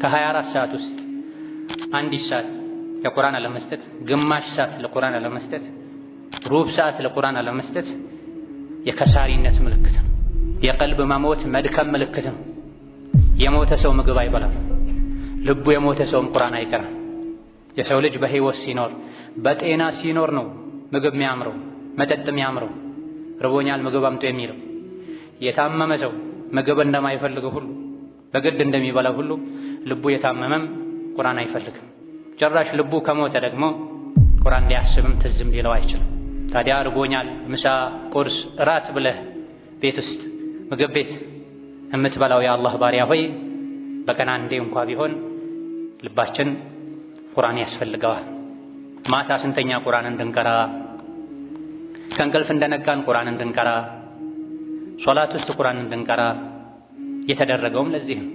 ከ24 ሰዓት ውስጥ አንዲት ሰዓት ለቁርአን አለመስጠት፣ ግማሽ ሰዓት ለቁርአን አለመስጠት፣ ሩብ ሰዓት ለቁርአን አለመስጠት የከሳሪነት ምልክት ነው። የቀልብ መሞት መድከም ምልክት ነው። የሞተ ሰው ምግብ አይበላም። ልቡ የሞተ ሰውም ቁርአን አይቀራም። የሰው ልጅ በህይወት ሲኖር በጤና ሲኖር ነው ምግብ የሚያምረው መጠጥ የሚያምረው ርቦኛል ምግብ አምጡ የሚለው። የታመመ ሰው ምግብ እንደማይፈልገው ሁሉ በግድ እንደሚበላው ሁሉ ልቡ የታመመም ቁርአን አይፈልግም። ጭራሽ ልቡ ከሞተ ደግሞ ቁርአን ሊያስብም ትዝም ሊለው አይችልም። ታዲያ ርቦኛል ምሳ፣ ቁርስ፣ እራት ብለህ ቤት ውስጥ ምግብ ቤት የምትበላው የአላህ ባሪያ ሆይ በቀን አንዴ እንኳ ቢሆን ልባችን ቁርአን ያስፈልገዋል። ማታ ስንተኛ ቁርአን እንድንቀራ፣ ከእንቅልፍ እንደነቃን ቁርአን እንድንቀራ፣ ሶላት ውስጥ ቁርአን እንድንቀራ የተደረገውም ለዚህ ነው።